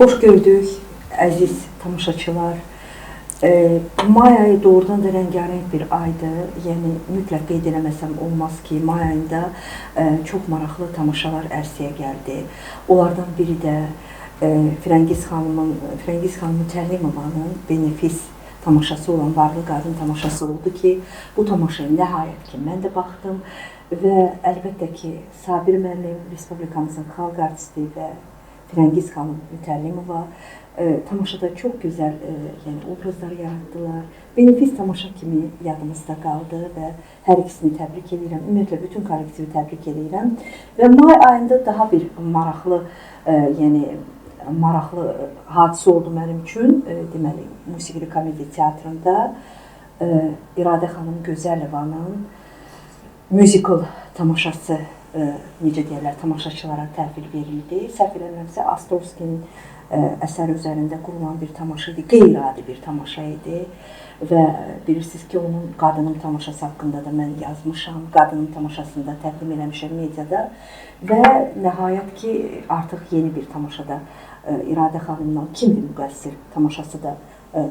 Xoş gördük əziz tamaşaçılar. May ayı doğrudan da rəngarəng bir aydır. Yəni mütləq qeyd eləməsəm olmaz ki, may ayında çox maraqlı tamaşalar ərsəyə gəldi. Onlardan biri də Firəngiz xanım Mütəllimovanın Benefis tamaşası olan Varlı Qadın tamaşası oldu ki, bu tamaşaya nəhayət ki, mən də baxdım və əlbəttə ki, Sabir müəllim, Respublikamızın xalq artisti və Firəngiz xanım Mütəllimova tamaşada çox gözəl yəni obrazlar yaratdılar. Benefis tamaşa kimi yadımızda qaldı və hər ikisini təbrik edirəm. Ümumiyyətlə bütün kollektivi təbrik edirəm. Və may ayında daha bir maraqlı yəni maraqlı hadisə oldu mənim üçün. Deməli, Musiqili Komediya Teatrında İradə xanım Gözəlovanın musical tamaşası necə deyirlər, tamaşaçılara təhvil verildi. Səhv eləmirəmsə, Ostrovskinin əsəri üzərində qurulan bir tamaşa idi, qeyri-adi bir tamaşa idi və bilirsiniz ki, onun Qadının tamaşası haqqında da mən yazmışam, Qadının tamaşasını da təqdim eləmişəm mediada və nəhayət ki, artıq yeni bir tamaşada İradə xanımla Kimdir Müqəssir tamaşası da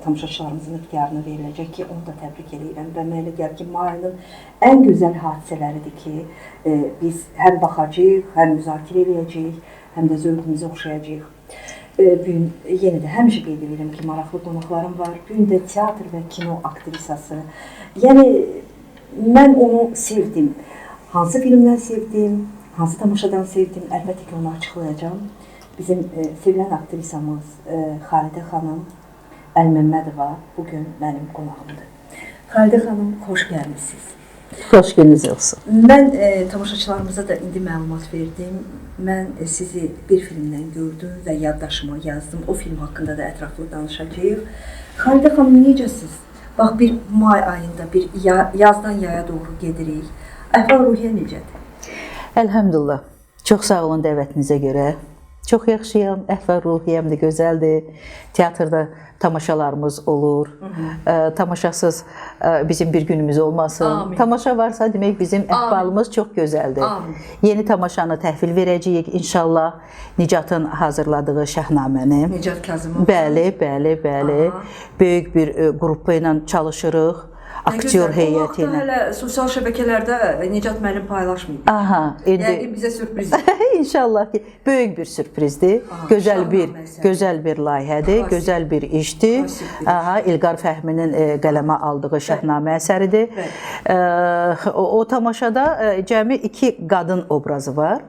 tamaşaçılarımızın ixtiyarına veriləcək ki, onu da təbrik eləyirəm və mənə elə gəlir ki, may ayının ən gözəl hadisələridir ki, biz həm baxacağıq, həm müzakirə eləyəcəyik, həm də zövqümüzə oxşayacağıq. Bu gün yenə də həmişə qeyd edirəm ki, maraqlı qonaqlarım var. Bu gün də teatr və kino aktrisası. Yəni mən onu sevdim. Hansı filmdən sevdim, hansı tamaşadan sevdim, əlbəttə ki, onu açıqlayacağam. Bizim sevilən aktrisamız Xalidə xanım Əlməmmədova bugün mənim qonağımdır. Xalidə xanım, xoş gəlmisiniz. Xoş gününüz olsun. Mən tamaşaçılarımıza da indi məlumat verdim. Mən sizi bir filmdən gördüm və yaddaşıma yazdım. O film haqqında da ətraflı danışacağıq. Xalidə xanım, necəsiz? Bax, bir may ayında, bir yazdan yaya doğru gedirik. Əhval-ruhiyyə necədir? Elhamdülillah. Çox sağ olun dəvətinizə görə. Çox yaxşıyam, əhval-ruhiyyəm də gözəldir. Teatrda tamaşalarımız olur. Tamaşasız bizim bir günümüz olmasın. Amin. Tamaşa varsa demək bizim əhvalımız çox gözəldir. Amin. Yeni tamaşanı təhvil verəcəyik inşallah. Nicatın hazırladığı Şəhnaməni. Nicat Kazımov. Bəli, bəli, bəli. Aha. Böyük bir qrupu ilə çalışırıq. Aktyor heyəti O ilə. vaxtda hələ sosial şəbəkələrdə Nicat müəllim paylaşmayıb. Aha, indi Yəqin bizə sürpriz. İnşallah ki, böyük bir sürprizdir. Aha, gözəl bir Şahnamə əsəri. gözəl bir layihədir, Klassik. gözəl bir işdir. Klassik bir iş. Aha, İlqar Fəhminin qələmə aldığı Şahnamə əsəridir. O tamaşada cəmi iki qadın obrazı var.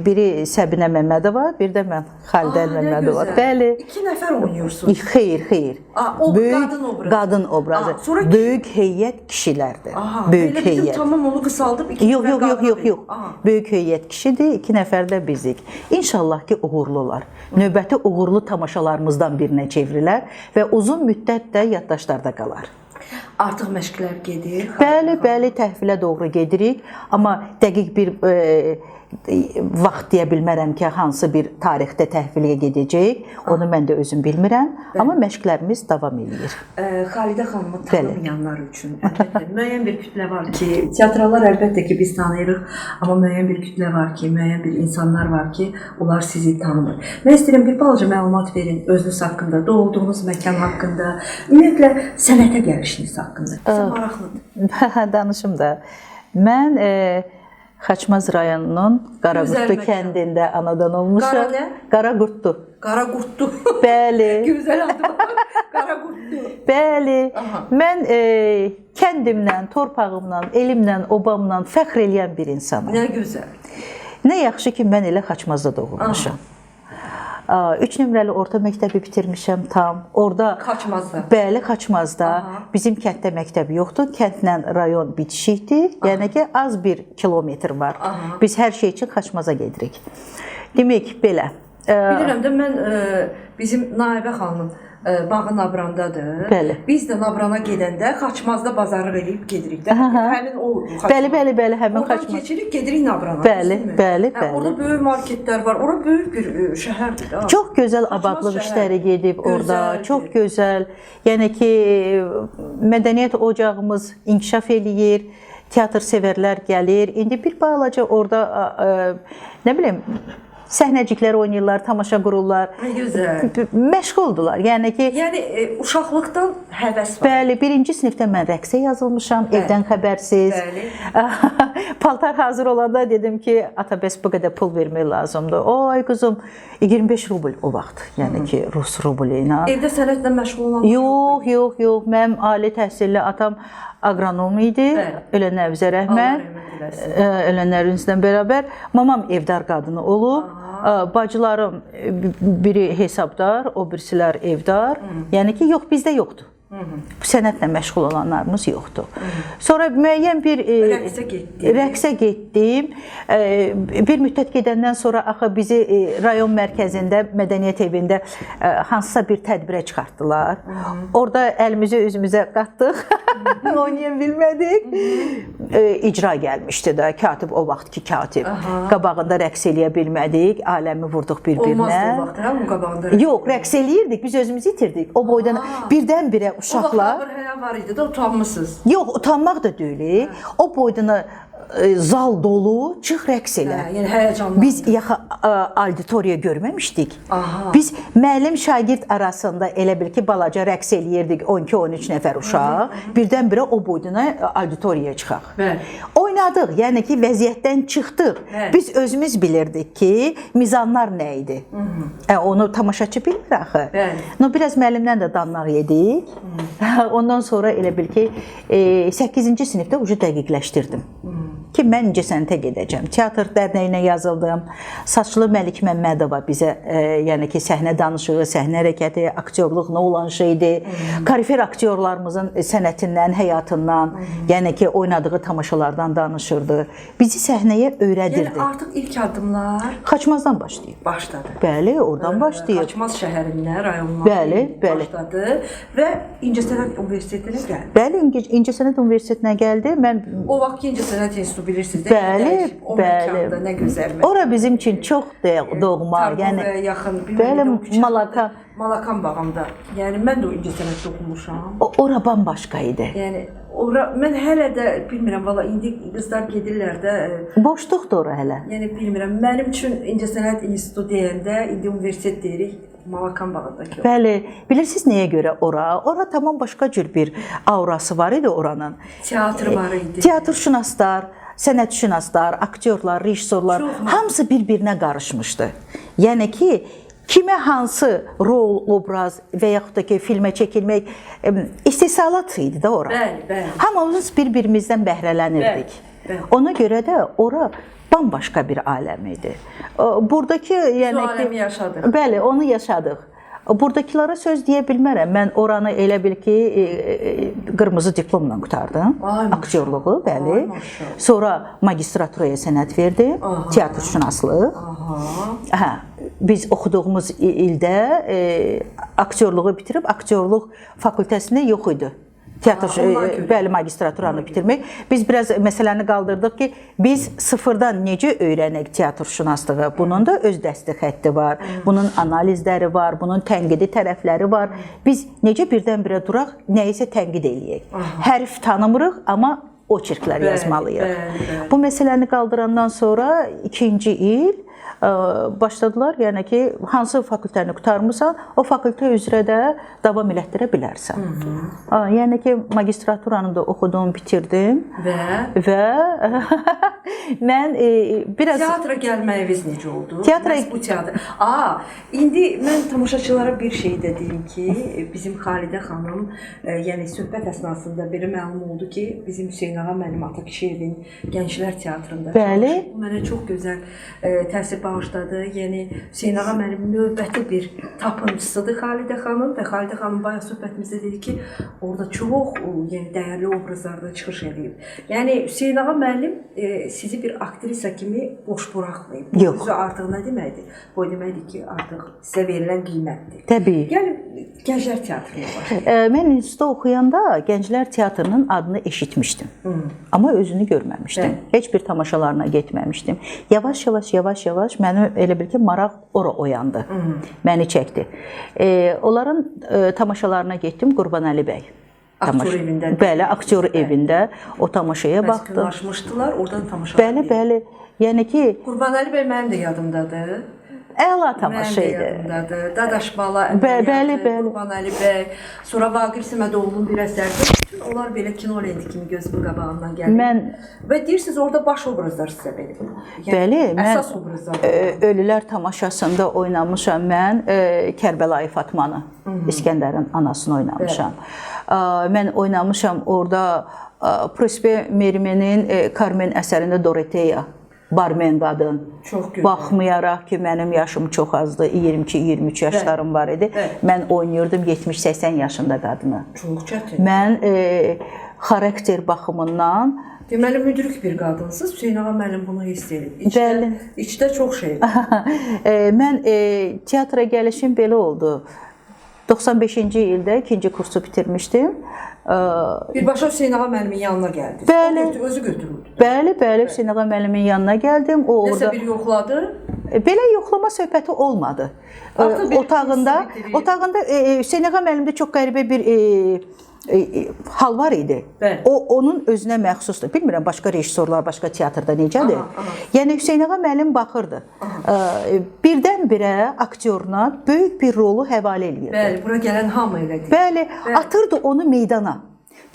Biri Səbinə Məmmədova, bir də mən Xalidə Məmmədova. Bəli. İki nəfər oynayırsunuz. Xeyr, xeyr. O böyük qadın obrazı. Qadın obrazı. Aa, sonra böyük heyət kişilərdir. Aha, böyük elə bildim, heyət. tamam onu qısaldım. İki Yox, nəfər yox, yox, qadın yox, yox. Aha. Böyük heyət kişidir, iki nəfər də bizik. İnşallah ki, uğurlu olar. Növbəti uğurlu tamaşalarımızdan birinə çevrilər və uzun müddət də yaddaşlarda qalar. Artıq məşqlər gedir. Bəli, bəli, təhvilə doğru gedirik, amma dəqiq bir vaxt deyə bilmərəm ki, hansı bir tarixdə təhvilə gedəcəyik. Onu mən də özüm bilmirəm, amma məşqlərimiz davam eləyir. Xalidə xanımı tanımayanlar üçün əlbəttə müəyyən bir kütlə var ki, teatrallar əlbəttə ki biz tanıyırıq, amma müəyyən bir kütlə var ki, müəyyən bir insanlar var ki, onlar sizi tanımır. Mən istəyirəm bir balaca məlumat verin özünüz haqqında, doğulduğunuz məkan haqqında, ümumiyyətlə sənətə gəlişiniz haqqında. Bizə maraqlıdır. Danışım da. Mən Xaçmaz rayonunun Qaraqurtlu kəndində anadan olmuşam. Qara nə? Qaraqurtlu. Qaraqurtlu. Bəli. Gözəl adı var. Qaraqurtlu. Bəli. Aha. Mən kəndimlə, torpağımla, elimlə, obamla fəxr eləyən bir insanam. Nə gözəl. Nə yaxşı ki, mən elə Xaçmazda doğulmuşam. 3 nömrəli orta məktəbi bitirmişəm tam. Orada Xaçmazda. Bəli, Xaçmazda. Aha. Bizim kənddə məktəb yoxdur. Kəndlə rayon bitişikdir. Yəni ki, az bir kilometr var. Aha. Biz hər şey üçün Xaçmaza gedirik. Demək belə. Bilirəm də mən bizim Naibə xanımın bağı Nabrandadır. Bəli. Biz də Nabrana gedəndə Xaçmazda bazarlıq eləyib gedirik də. Aha. Həmin o Xaçmaz. Bəli, bəli, bəli, həmin Oradan Xaçmaz. keçirik, gedirik Nabrana. Bəli, düzdürmü? bəli, Hə, bəli. Orada böyük marketlər var. Ora böyük bir şəhərdir də. Çox gözəl Xaçmaz abadlıq şəhər. işləri gedib orada. Gözəldir. Çox gözəl. Yəni ki, mədəniyyət ocağımız inkişaf eləyir. Teatr sevərlər gəlir. İndi bir balaca orada nə bilim Səhnəciklər oynayırlar, tamaşa qururlar. Nə gözəl. Məşğuldular. Yəni ki, Yəni uşaqlıqdan həvəs var. Bəli, birinci sinifdə mən rəqsə yazılmışam, evdən xəbərsiz. Bəli. Paltar hazır olanda dedim ki, ata bəs bu qədər pul vermək lazımdır. Oy qızım, 25 rubl o vaxt. Yəni ki, rus rubli ilə. Evdə sənətlə məşğul olan Yox, yox, yox. Mənim ali təhsilli atam aqronom idi. Bəli. Ölənlər bizə rəhmət. Allah rəhmət eləsin. Ölənlərimizlə bərabər. Mamam evdar qadını olub. Bacılarım biri hesabdar, o birisilər evdar. Yəni ki, yox bizdə yoxdur. Bu sənətlə məşğul olanlarımız yoxdur. Sonra müəyyən bir Rəqsə getdin. Rəqsə getdim. Bir müddət gedəndən sonra axı bizi rayon mərkəzində, mədəniyyət evində hansısa bir tədbirə çıxartdılar. Orada əlimizi üzümüzə qatdıq. Oynaya bilmədik. İcra gəlmişdi də, katib o vaxtki katib. Qabağında rəqs eləyə bilmədik, aləmi vurduq bir-birinə. Olmazdı o vaxt, hə, onun qabağında. rəqs. Yox, rəqs eləyirdik, biz özümüzü itirdik. O boydan birdən-birə O vaxt uşaqlar ağır həya var idi də, utanmısınız. Yox, utanmaq da deyil. O boydan zal dolu, çıx rəqs elə. Hə, yəni həyəcanlı. Biz yaxa auditoriya görməmişdik. Aha. Biz müəllim şagird arasında elə bil ki, balaca rəqs eləyirdik 12-13 nəfər uşaq. Birdən-birə o boyduna auditoriyaya çıxaq. Bəli. Oynadıq, yəni ki, vəziyyətdən çıxdıq. Bəli. Biz özümüz bilirdik ki, mizanlar nə idi. Onu tamaşaçı bilmir axı. Bəli. No, biraz müəllimdən də danlaq yedik. Ondan sonra elə bil ki, 8-ci sinifdə ucu dəqiqləşdirdim. Ki mən incəsənətə gedəcəm. Teatr dərnəyinə yazıldım. Saçlı Məlik Məmmədova bizə yəni ki, səhnə danışığı, səhnə hərəkəti, aktyorluq nə olan şeydir. Karifer aktyorlarımızın sənətindən, həyatından, yəni ki, oynadığı tamaşalardan danışırdı. Bizi səhnəyə öyrədirdi. Yəni artıq ilk addımlar Xaçmazdan başlayıb. başladı. Bəli, oradan başlayıb. Xaçmaz şəhərindən, rayonundan Bəli, bəli. başladı və İncəsənət Universitetinə gəldi. Bəli, İncəsənət Universitetinə gəldi. Mən O vaxt İncəsənət İnstitutu bilirsiniz də. Bəli, o bəli. məkanda nə gözəl məkan. Ora bizim üçün çox doğma, yəni Targovaya yaxın, bəli, Malakan. Malakan bağında. Yəni mən də o İncəsənətdə oxumuşam. Ora bambaşqa idi. Yəni ora mən hələ də bilmirəm valla indi qızlar gedirlər də. Boşluqdur ora hələ. Yəni bilmirəm. Mənim üçün İncəsənət İnstitutu deyəndə indi universitet deyirik. Malakan bağındakı. Bəli, bilirsiniz nəyə görə ora? Ora tamam başqa cür bir aurası var idi oranın. Teatr var idi. Teatrşünaslar, sənətşünaslar, aktyorlar, rejissorlar hamısı bir-birinə qarışmışdı. Yəni ki, kimə hansı rol, obraz və yaxud da ki, filmə çəkilmək istehsalat idi də ora. Bəli, bəli. Hamımız bir-birimizdən bəhrələnirdik. Bəli, bəli. Ona görə də ora bambaşqa bir aləm idi. Buradakı yəni ki, aləmi yaşadıq. Bəli, onu yaşadıq. Buradakılara söz deyə bilmərəm. Mən oranı elə bil ki, qırmızı diplomla qurtardım. Ay, Aktyorluğu, bəli. Ay, maşallah. Sonra magistraturaya sənəd verdim. Teatrşünaslıq. Hə, biz oxuduğumuz ildə aktyorluğu bitirib aktyorluq fakültəsində yox idi. Teatr, bəli, magistraturanı bitirmək. Biz biraz məsələni qaldırdıq ki, biz sıfırdan necə öyrənək teatrşünaslığı? Bunun da öz dəsti xətti var, bunun analizləri var, bunun tənqidi tərəfləri var. Biz necə birdən-birə duraq, nəyisə tənqid eləyək. Hərf tanımırıq, amma oçerklər yazmalıyıq. Bəli, bəli. Bu məsələni qaldırandan sonra ikinci il başladılar, yəni ki, hansı fakültəni qurtarmısan, o fakültə üzrə də davam elətdirə bilərsən. Yəni ki, magistraturanı da oxudum, bitirdim. Və mən biraz teatra gəlməyiniz necə oldu? Teatra Məhz bu teatr. İndi mən tamaşaçılara bir şey də deyim ki, bizim Xalidə xanım, yəni söhbət əsnasında belə məlum oldu ki, bizim Hüseyn ağa müəllim Atakişiyevin Gənclər Teatrında Bəli. çalışıb. Bu mənə çox gözəl təsir bağışladı. Yəni Hüseyn ağa müəllim növbəti bir tapıncısıdır Xalidə xanım və Xalidə xanım bayaq söhbətimizdə dedi ki, orada çox yəni dəyərli obrazlarda çıxış eləyib. Yəni Hüseyn ağa müəllim sizi bir aktrisa kimi boş buraxmayıb. Bu Yox. özü artıq nə deməkdir? Bu deməkdir ki, artıq sizə verilən qiymətdir. Təbii. Yəni Gənclər Teatrına başlayın. Mən institutda oxuyanda Gənclər Teatrının adını eşitmişdim. Amma özünü görməmişdim. Bəli. Heç bir tamaşalarına getməmişdim. Yavaş-yavaş, yavaş-yavaş mənim elə bil ki, maraq ora oyandı. Məni çəkdi. Onların tamaşalarına getdim Qurbanəli bəy. Aktyor evində. Bəli, aktyor evində o tamaşaya baxdım. Məskunlaşmışdılar, oradan tamaşa. Bəli, bəli. Yəni ki, Qurbanəli bəy mənim də yadımdadır. Əla tamaşa Mənim də idi. yadımdadır. Dadaş Bala, Bəli, bəli. Qurbanəli bəy, sonra Vaqif Səmədoğlunun bir əsəri. Bütün onlar belə kino lenti kimi gözümün qabağından gəlir. Və deyirsiniz orada baş obrazlar sizə verilib. Yəni, Bəli, mən əsas obrazlar. Ölülər tamaşasında oynamışam mən Kərbəlayı Fatmanı, İskəndərin anasını oynamışam. Mən oynamışam orada Prosper Merimenin Carmen əsərində Doroteya, barmen qadın. Çox gözəl. Baxmayaraq ki, mənim yaşım çox azdı, 22-23 yaşlarım var idi. Bəli. Mən oynayırdım 70-80 yaşında qadını. Çox çətin. Mən xarakter baxımından Deməli müdrik bir qadınsınız. Hüseyn ağa müəllim bunu hiss edib. İçdə, Bəli. İçdə çox şey var. Mən teatra gəlişim belə oldu. 95-ci ildə ikinci kursu bitirmişdim. Birbaşa Hüseyn ağa müəllimin yanına gəldiniz. Bəli. O götür, özü götürürdü. Bəli, bəli, Hüseyn ağa müəllimin yanına gəldim. O Nəsə orada bir yoxladı. Belə yoxlama söhbəti olmadı. Artıq bir Otağında, kursu bitirib. otağında Hüseyn ağa müəllimdə çox qəribə bir hal var idi. Bəli. O onun özünə məxsusdur. Bilmirəm başqa rejissorlar, başqa teatrda necədir. Aha, aha. Yəni Hüseyn ağa müəllim baxırdı. Birdən-birə aktyoruna böyük bir rolu həvalə eləyirdi. Bəli, bura gələn hamı elə deyir. Bəli, atırdı onu meydana.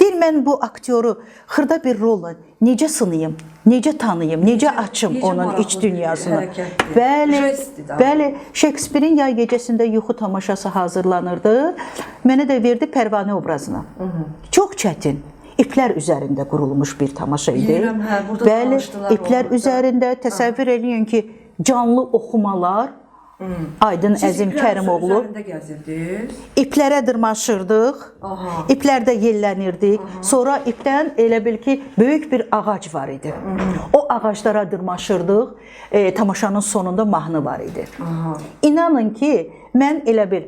Deyir mən bu aktyoru xırda bir rolla necə sınayım, necə tanıyım, necə açım necə onun maraqlı iç bir dünyasını. hərəkətdir. Bəli, Jestdir daha. bəli. Şekspirin Yay gecəsində yuxu tamaşası hazırlanırdı. Mənə də verdi Pərvanə obrazını. Çox çətin. İplər üzərində qurulmuş bir tamaşa idi. Bilirəm, hə, burada Bəli, danışdılar iplər onu da. üzərində təsəvvür eləyin ki, canlı oxumalar Aydın Siz Əzim iplər Kərimoğlu üzərində gəzirdiniz. İplərə dırmaşırdıq. Aha. İplərdə yellənirdik. Sonra ipdən elə bil ki, böyük bir ağac var idi. O ağaclara dırmaşırdıq. Tamaşanın sonunda mahnı var idi. Aha. İnanın ki, mən elə bil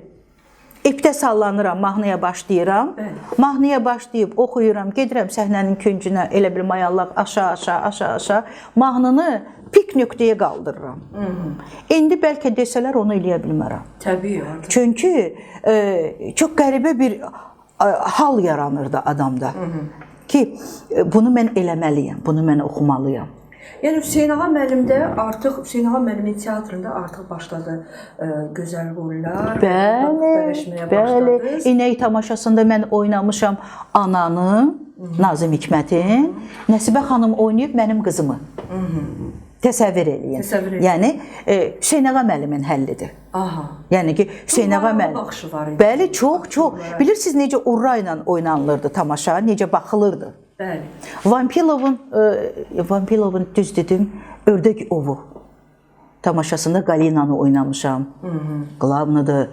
ipdə sallanıram, mahnıya başlayıram. Bəli. Mahnıya başlayıb oxuyuram, gedirəm səhnənin küncünə, elə bil mayallaq aşağı, aşağı, aşağı, aşağı. Mahnını pik nöqtəyə qaldırıram. İndi bəlkə desələr onu eləyə bilmərəm. Təbii artıq. Çünki çox qəribə bir hal yaranırdı adamda. Ki bunu mən eləməliyəm, bunu mən oxumalıyam. Yəni Hüseyn ağa müəllimdə artıq Hüseyn ağa müəllimin teatrında artıq başladı gözəl rollar. Bəli, puxtaləşməyə bəli. başladınız. İnək tamaşasında mən oynamışam ananı, Nazim Hikmətin. Nəsibə xanım oynayıb mənim qızımı. Təsəvvür eləyin. Təsəvvür eləyin. Yəni Hüseyn ağa müəllimin həllidir. Aha. Yəni ki, Hüseyn ağa maraqlı müəllim. baxışı var idi. Bəli, çox, çox. Bilirsiniz necə urra ilə oynanılırdı tamaşa, necə baxılırdı. Bəli. Vampilovun düz dedim, Ördək Ovu tamaşasında Galinanı oynamışam. Qlavnıdır.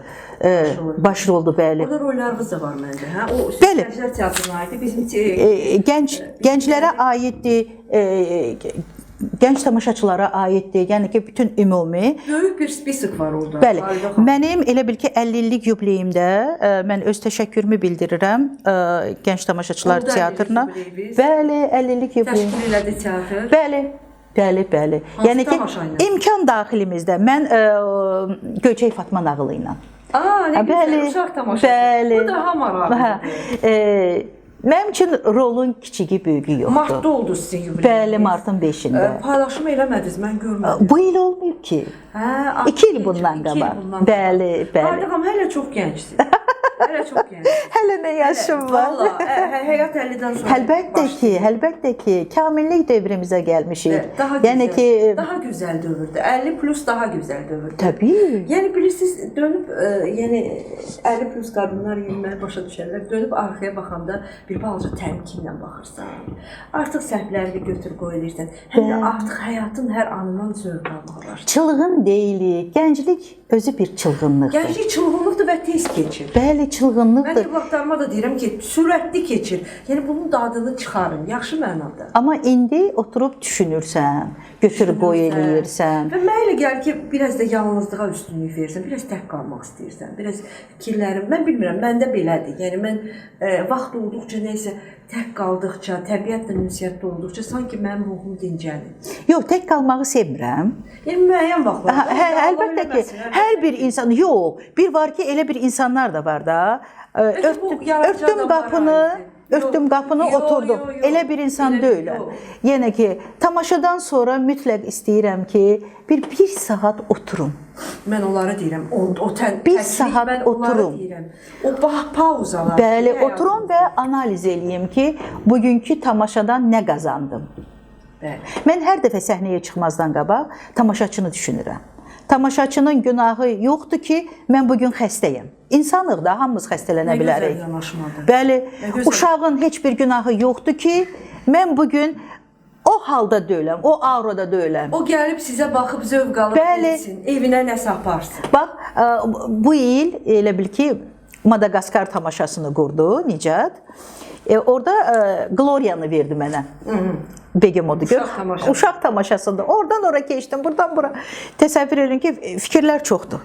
Baş roldur, bəli. Orada rollarınız da var məncə, hə? O Bəli. Gənclər teatrına aiddir. Bizim Gənclərə aiddir, gənc tamaşaçılara aiddir. Yəni ki, bütün ümumi. böyük bir spisok var orada. Bəli. Xalidə xanım. Mənim elə bil ki, 50 illik yubileyimdə mən öz təşəkkürümü bildirirəm Gənc Tamaşaçılar Oldu 50 illik Teatrına. yubileyiniz. Bəli, 50 illik yubileyim. Təşkil elədi teatr. Bəli. Bəli, bəli. Hansı Yəni ki, tamaşa ilə? imkan daxilimizdə mən Göyçək Fatma nağılı ilə. Aa, nə gözəl uşaq tamaşası. Bəli. Bu daha maraqlıdır. Mənim üçün rolun kiçiyi, böyüyü yoxdur. Martda oldu sizin yubileyiniz. Bəli, martın 5-də. Paylaşım eləmədiniz, mən görmədim. Bu il olmayıb ki. Hə, İki il bundan qabaq. Bəli, bəli. Xalidə xanım hələ çox gəncsiniz. Hələ çox gəncsiniz. Hələ nə yaşım var? Vallahi, həyat 50-dən sonra Əlbəttə ki, əlbəttə ki, kamillik dövrümüzə gəlmişik. Daha gözəl, Yəni ki, daha gözəl dövrdür. 50 plus daha gözəl dövrdür. təbii. Yəni bilirsiniz, dönüb yəni 50 plus qadınlar yəni başa düşərlər. Dönüb arxaya baxanda bir balaca təmkinlə baxırsan. Artıq səhvlərini götür qoy eləyirsən. Həm də artıq həyatın hər anından zövq almağa başlayırsan. Çılğın deyilik. Gənclik özü bir çılğınlıqdır. Gənclik çılğınlıqdır və tez keçir. Bəli, Mən çılğınlıqdır. övladlarıma da deyirəm ki, sürətli keçir. Yəni bunun dadını çıxarın, yaxşı mənada. Amma indi oturub düşünürsən, götür qoy eləyirsən. Və mənə elə gəlir ki, biraz da yalnızlığa üstünlük verirsən, biraz tək qalmaq istəyirsən, biraz fikirlərim, mən bilmirəm, məndə belədir. Yəni mən vaxt olduqca nəsə tək qaldıqca, təbiətlə ünsiyyətdə olduqca sanki mənim ruhum dincəlir. Yox, tək qalmağı sevmirəm. Yəni müəyyən vaxtlarda. Hə, əlbəttə ki, hər bir insan, yox, bir var ki, elə bir insanlar da var da. Bəlkə bu yaradıcı Örtdüm adamlara qapını, aiddir. Örtdüm qapını, Yox, oturdum. yox, yox. Elə bir insan Elə bir- deyiləm. yox. Yəni ki, tamaşadan sonra mütləq istəyirəm ki, bir saat oturum. Mən onları deyirəm. O Bir təklik, saat mən onları oturum. deyirəm. O bax pauzalar. Bəli, həyatımızda. oturum və analiz eləyim ki, bugünkü tamaşadan nə qazandım. Bəli. Mən hər dəfə səhnəyə çıxmazdan qabaq tamaşaçını düşünürəm. Tamaşaçının günahı yoxdur ki, mən bu gün xəstəyəm. İnsanıq da, hamımız xəstələnə Nə gözəl bilərik. yanaşmadır. Bəli, Nə gözəl. uşağın heç bir günahı yoxdur ki, mən bu gün o halda deyiləm, o aurada deyiləm. O gəlib sizə baxıb zövq alıb Bəli. getsin, evinə nəsə aparsın. Bax, bu il elə bil ki, Madagaskar tamaşasını qurdu Nicat. Orada Gloriyanı verdi mənə. Begemodu gör. Uşaq tamaşası. Uşaq tamaşasında. Oradan ora keçdim, buradan bura. Təsəvvür edin ki, fikirlər çoxdur.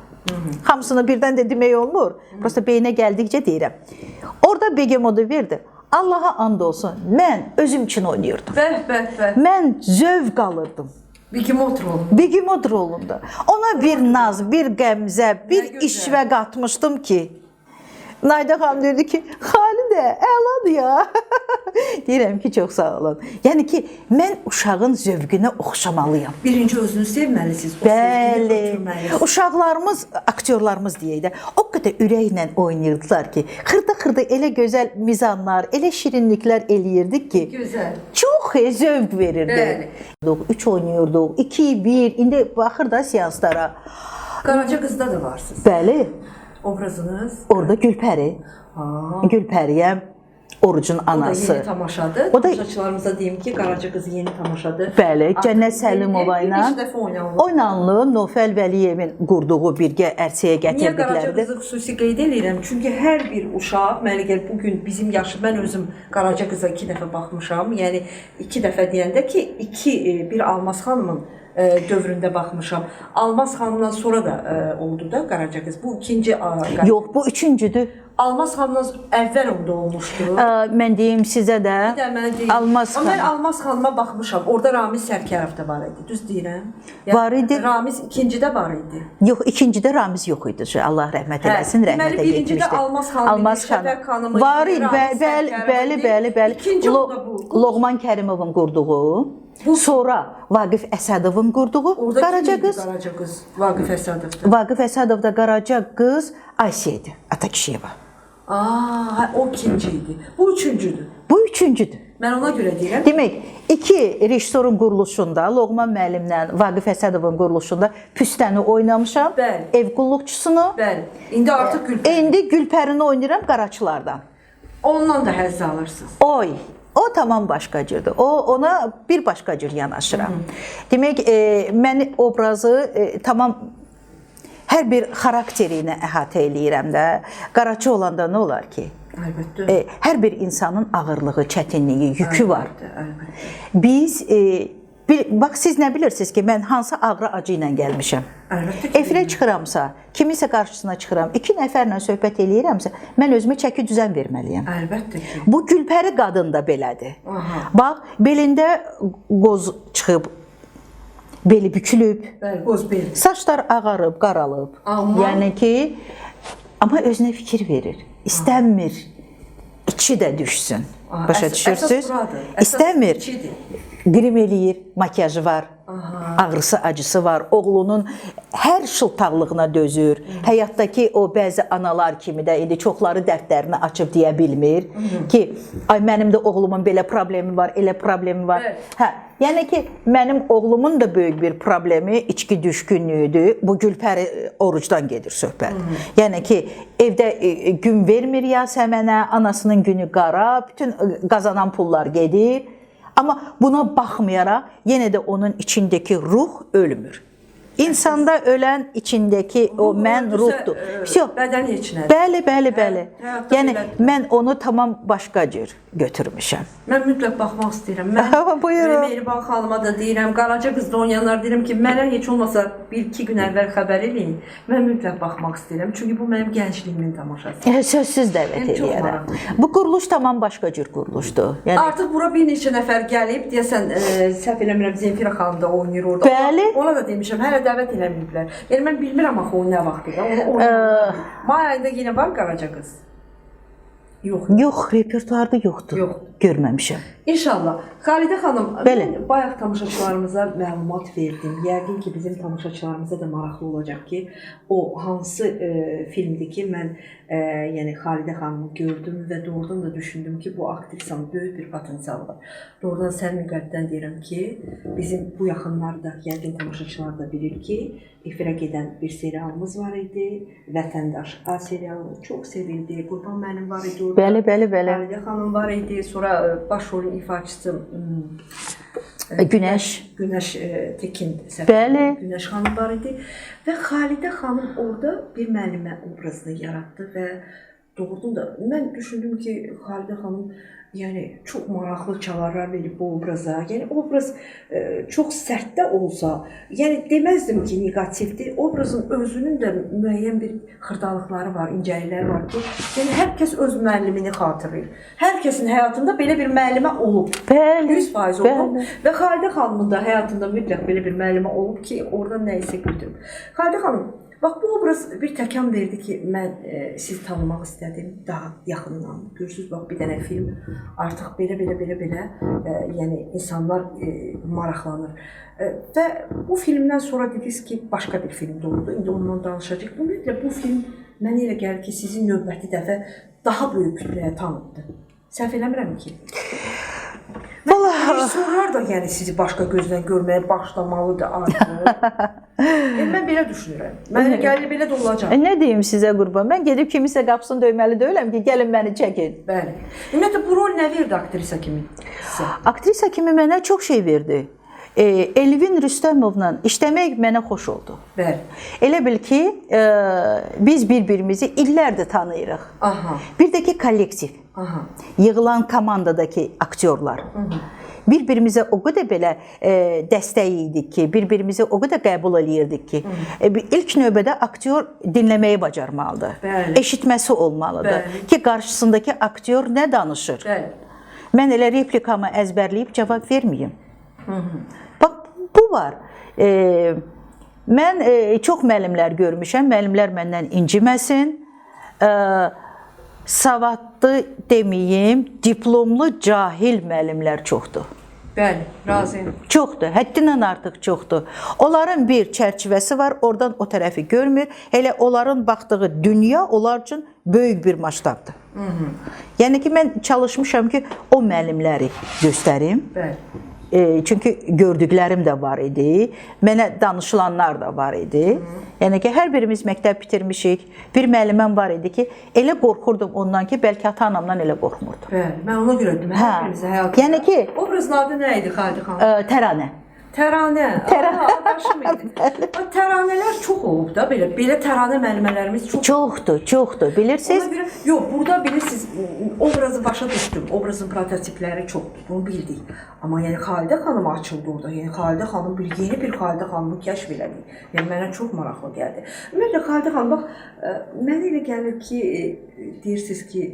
Hamısını birdən də demək olmur. Prosta beynə gəldikcə deyirəm. Orada Begemodu verdi. Allaha and olsun, mən özüm üçün oynayırdım. Bəh, bəh, bəh. Mən zövq alırdım. Begemot rolu. Begemot rolunda. Ona bir naz, bir qəmzə, bir gözəl. işvə qatmışdım ki, Nayda xanım deyirdi ki, Xalidə, əladır ya. Deyirəm ki, çox sağ olun. Yəni ki, mən uşağın zövqünə oxşamalıyam. Birinci özünü sevməlisiniz, o sevgini Bəli. ötürməlisiniz. Uşaqlarımız, aktyorlarımız deyək də, o qədər ürəklə oynayırdılar ki, xırda-xırda elə gözəl mizanlar, elə şirinliklər eləyirdik ki, Gözəl. çox zövq verirdi. Bəli. 3 oynayırdıq, 2, 1, indi baxır da seanslara. Qaraca qızda da varsınız. Bəli, Obrazınız. orada Gülpəri. Gülpəriyəm, Orucun O da anası. yeni tamaşadır. O da- Tamaşaçılarımıza deyim ki, Qaraca qız yeni tamaşadır. Bəli, Artıq Cənnət Səlimova bir ilə neçə dəfə oynanılıb. oynanılıb, Nofəl Vəliyevin qurduğu birgə ərsəyə Niyə Qaraca gətirdikləridir. qızı xüsusi qeyd eləyirəm? Çünki hər bir uşaq, mənə gəlir bu gün bizim yaşı, mən özüm Qaraca qıza 2 dəfə baxmışam. Yəni 2 dəfə deyəndə ki, bir Almaz xanımın dövründə baxmışam. Almaz xanımdan sonra da oldu da Qaraca qız. Bu ikinci Yox, bu üçüncüdür. Almaz xanımdan əvvəl onda olmuşdu. Mən deyim sizə də. Bir də mən deyim. Almaz Amma mən xanım. Almaz xanıma baxmışam. Orada Ramiz Sərkərov da var idi. Düz deyirəm? Yəni, Var idi. Ramiz ikincidə var idi. Yox, ikincidə Ramiz yox idi. Allah rəhmət eləsin, Hə, rəhmətə deməli, birincidə getmişdi. Almaz xanım idi, Şəfəq xanım idi, Var idi, Ramiz bəli, Sərkərov bəli, idi. bəli, bəli. İkinci onda bu. Loğman Kərimovun qurduğu, sonra Vaqif Əsədovun qurduğu Orada Qaraca kim idi qız. Qaraca qız Vaqif Əsədovdur. Vaqif Əsədov da Qaraca qız Ayşə idi, Atakişiyeva. Aa, o ikinci idi. Bu üçüncüdür. Bu üçüncüdür. Mən ona görə deyirəm. Demək, iki rejissorun quruluşunda, Loğman müəllimlə Vaqif Əsədovun quruluşunda Püstəni oynamışam, Bəli. ev qulluqçusunu. Bəli. İndi artıq Gülpəri. İndi Gülpərini oynayıram qaraçılardan. Ondan da həzz alırsınız. Oy, o tamam başqa cürdür. O ona bir başqa cür yanaşıram. Demək, mən obrazı tamam hər bir xarakteri ilə əhatə eləyirəm də. Qaraçı olanda nə olar ki? Əlbəttə. Hər bir insanın ağırlığı, çətinliyi, yükü var. Əlbəttə. Biz bax siz nə bilirsiniz ki, mən hansı ağrı acı ilə gəlmişəm. Əlbəttə ki. Efirə çıxıramsa, kiminsə qarşısına çıxıram, iki nəfərlə söhbət eləyirəmsə, mən özümə çəki düzən verməliyəm. Əlbəttə ki. Bu Gülpəri qadın da belədir. Aha. Bax, belində qoz çıxıb, beli bükülüb, Bəli, qoz bel. saçlar ağarıb, qaralıb. Amma- Yəni ki, amma özünə fikir verir. İstəmir içi də düşsün. Aha, Başa əsas düşürsüz? buradır. Əsas İstəmir. içidir. Qrim eləyir, makiyajı var. Ağrısı, acısı var. Oğlunun hər şıltaqlığına dözür. Həyatdakı o bəzi analar kimi də indi çoxları dərdlərini açıb deyə bilmir ki, ay mənim də oğlumun belə problemi var, elə problemi var. Evet. Hə, yəni ki, mənim oğlumun da böyük bir problemi içki düşkünlüyüdür. Bu Gülpəri orucdan gedir söhbət. Yəni ki, evdə gün vermir Yasəmənə, anasının günü qara, bütün qazanan pullar gedir. Amma buna baxmayaraq yenə də onun içindəki ruh ölmür. İnsanda ölən içindəki o mən ruhdur. Vəsə. Bədən heç nədir. Bəli, bəli, bəli. Həyatda Yəni belədir. mən onu tamam başqa cür götürmüşəm. Mən mütləq baxmaq istəyirəm. Mən Buyurun. Mehriban xanıma da deyirəm, Qaraca qızda oynayanlar deyirəm ki, mənə heç olmasa 1-2 gün əvvəl xəbər eləyin. Mən mütləq baxmaq istəyirəm. Çünki bu mənim gəncliyimin tamaşasıdır. Sözsüz dəvət Yəni, çox eləyərəm. maraqlı. Bu quruluş tamam başqa cür quruluşdur. Yəni Artıq bura bir neçə nəfər gəlib, deyəsən, səhv eləmirəm, Zemfira xanım da oynayır orada. Bəli. Ona da demişəm, hələ dəvət eləməyiblər. Yəni mən bilmirəm axı o nə vaxtdır da. Onu oynayır. May ayında yenə var Qaraca qız. Yox. Yox, repertuarda yoxdur. Yox. Görməmişəm. İnşallah. Xalidə xanım, Bəli. mən bayaq tamaşaçılarımıza məlumat verdim. Yəqin ki, bizim tamaşaçılarımıza da maraqlı olacaq ki, o hansı filmdir ki, mən yəni Xalidə xanımı gördüm və doğrudan da düşündüm ki, bu aktrisanın böyük bir potensialı var. Doğrudan səmimi qəlbdən deyirəm ki, bizim bu yaxınlarda yəqin tamaşaçılar da bilir ki, efirə gedən bir serialımız var idi. Vətəndaş A serialı çox sevildi. Qurban müəllim var idi orada. Bəli, bəli, bəli. Xalidə xanım var idi. Sonra baş rolun ifaçısı Günəş. Günəş Tekin səhv Bəli. Günəş xanım var idi və Xalidə xanım orada bir müəllimə obrazını yaratdı və doğrudan da mən düşündüm ki, Xalidə xanım yəni çox maraqlı çalarlar verib bu obraza. Yəni obraz çox sərt də olsa, yəni deməzdim ki, neqativdir. Obrazın özünün də müəyyən bir xırdalıqları var, incəlikləri var ki, yəni hər kəs öz müəllimini xatırlayır. Hər kəsin həyatında belə bir müəllimə olub. Bəli. 100% olub Bəli. və Xalidə xanımın da həyatında mütləq belə bir müəllimə olub ki, oradan nə isə götürüb. Xalidə xanım, bax bu obraz bir təkan verdi ki, mən sizi tanımaq istədim daha yaxından. Görürsüz bax bir dənə film artıq belə yəni insanlar maraqlanır. Və bu filmdən sonra dediniz ki, başqa bir film də oldu. İndi ondan danışacağıq. Ümumiyyətlə bu film mənə elə gəlir ki, sizi növbəti dəfə daha böyük kütləyə tanıtdı. Səhv eləmirəm ki? Vallahi Rejissorlar da yəni sizi başqa gözdən görməyə başlamalıdır artıq. Yəni mən belə düşünürəm. Mənə gəlir belə də olacaq. Nə deyim sizə qurban? Mən gedib kimisə qapısını döyməli deyiləm ki, gəlin məni çəkin. Bəli. Ümumiyyətlə bu rol nə verdi aktrisa kimi sizə? Aktrisa kimi mənə çox şey verdi. Elvin Rüstəmovla işləmək mənə xoş oldu. Bəli. Elə bil ki, biz bir-birimizi illərdir tanıyırıq. Aha. Bir də ki kollektiv. Aha. Yığılan komandadakı aktyorlar. Bir-birimizə o qədər belə dəstək idik ki, bir-birimizi o qədər qəbul eləyirdik ki, ilk növbədə aktyor dinləməyi bacarmalıdır. Bəli. Eşitməsi olmalıdır Bəli. ki, qarşısındakı aktyor nə danışır. Bəli. Mən elə replikamı əzbərləyib cavab verməyim. Bax bu var. Mən çox müəllimlər görmüşəm. Müəllimlər məndən inciməsin. Savadlı deməyim, diplomlu cahil müəllimlər çoxdur. Bəli, razıyam. Çoxdur, həddindən artıq çoxdur. Onların bir çərçivəsi var, oradan o tərəfi görmür. Elə onların baxdığı dünya onlar üçün böyük bir masштabdır. Yəni ki, mən çalışmışam ki, o müəllimləri göstərim. Bəli. Çünki gördüklərim də var idi, mənə danışılanlar da var idi. Yəni ki, hər birimiz məktəb bitirmişik. Bir müəlliməm var idi ki, elə qorxurdum ondan ki, bəlkə ata-anamdan elə qorxmurdum. Bəli, mən ona görə dedim, hər Hə. birimizin həyatında. Yəni ki- obrazın adı nə idi Xalidə xanım? Təranə. Təranə. Təranə. Adaşım idi. Bax, təranələr çox olub da belə. Belə təranə müəllimələrimiz çox. Çoxdur, çoxdur. Bilirsiniz? Ona görə, yox, burada bilirsiniz, obrazı başa düşdüm. Obrazın prototipləri çoxdur, bunu bildik. Amma yəni Xalidə xanım açıldı orada. Yəni Xalidə xanım bir yeni bir Xalidə xanımı kəşf elədik. Yəni mənə çox maraqlı gəldi. Ümumiyyətlə Xalidə xanım bax, mənə elə gəlir ki, deyirsiniz ki,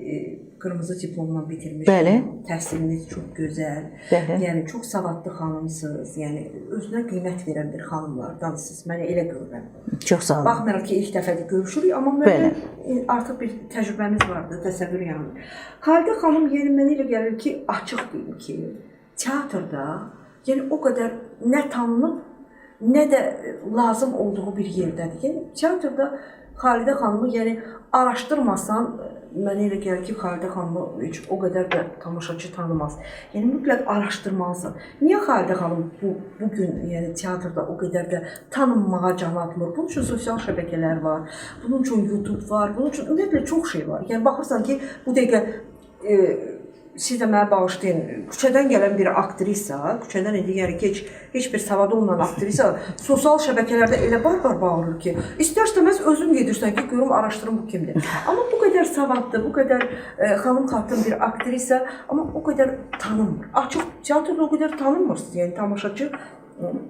qırmızı diplomla bitirmişəm. Bəli. Təhsiliniz çox gözəl. Bəli. Yəni çox savadlı xanımsınız. Yəni özünə qiymət verən bir xanımlardansınız. Mənə elə görürəm. Çox sağ olun. Baxmayaraq ki, ilk dəfədir görüşürük, amma mənim artıq bir təcrübəmiz vardı, təsəvvür yaranır. Xalidə xanım, yəni mənə elə gəlir ki, açıq deyim ki, teatrda yəni o qədər nə tanınıb, nə də lazım olduğu bir yerdədir. Yəni teatrda Xalidə xanımı yəni araşdırmasan, mənə elə gəlir ki, Xalidə xanımı heç o qədər də tamaşaçı tanımaz. Yəni mütləq araşdırmalısan. Niyə Xalidə xanım bu gün yəni teatrda o qədər də tanınmağa can atmır? Bunun üçün sosial şəbəkələr var, bunun üçün YouTube var, bunun üçün ümumiyyətlə çox şey var. Yəni baxırsan ki, bu dəqiqə siz də mənə bağışlayın, küçədən gələn bir aktrisa, küçədən indi yəni ki, heç bir savadı olmayan aktrisa sosial şəbəkələrdə elə bar-bar bağırır ki, istər-istəməz özün gedirsən ki, görüm, araşdırım bu kimdir. Amma bu qədər savadlı, bu qədər xanım xatın bir aktrisa, amma o qədər tanınmır. Açıq teatrda o qədər tanınmırsınız, yəni tamaşaçı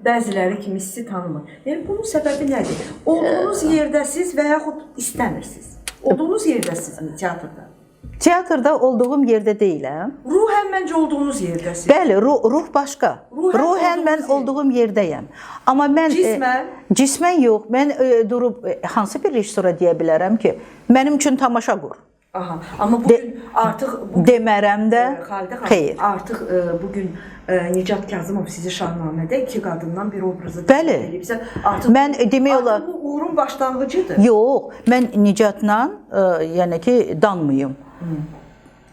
bəziləri kimi sizi tanımır. Yəni bunun səbəbi nədir? Olduğunuz yerdəsiz və yaxud istəmirsiniz. Olduğunuz yerdəsizmi teatrda? Teatrda olduğum yerdə deyiləm. Ruhən məncə olduğunuz yerdəsiz. Bəli, ruh başqa. Ruhən mən olduğum yerdəyəm. Amma mən Cismən? Cismən yox. Mən durub hansı bir rejissora deyə bilərəm ki, mənim üçün tamaşa qur. Aha. Amma bugün artıq bu Demərəm də. Xalidə xanım, Xeyr. artıq bu gün Nicat Kazımov sizi Şahnamədə iki qadından bir obrazı Bəli. təqdim eləyibsə, artıq Mən demək olar artıq bu uğurun başlanğıcıdır. Yox, mən Nicatla, yəni ki, danmayım.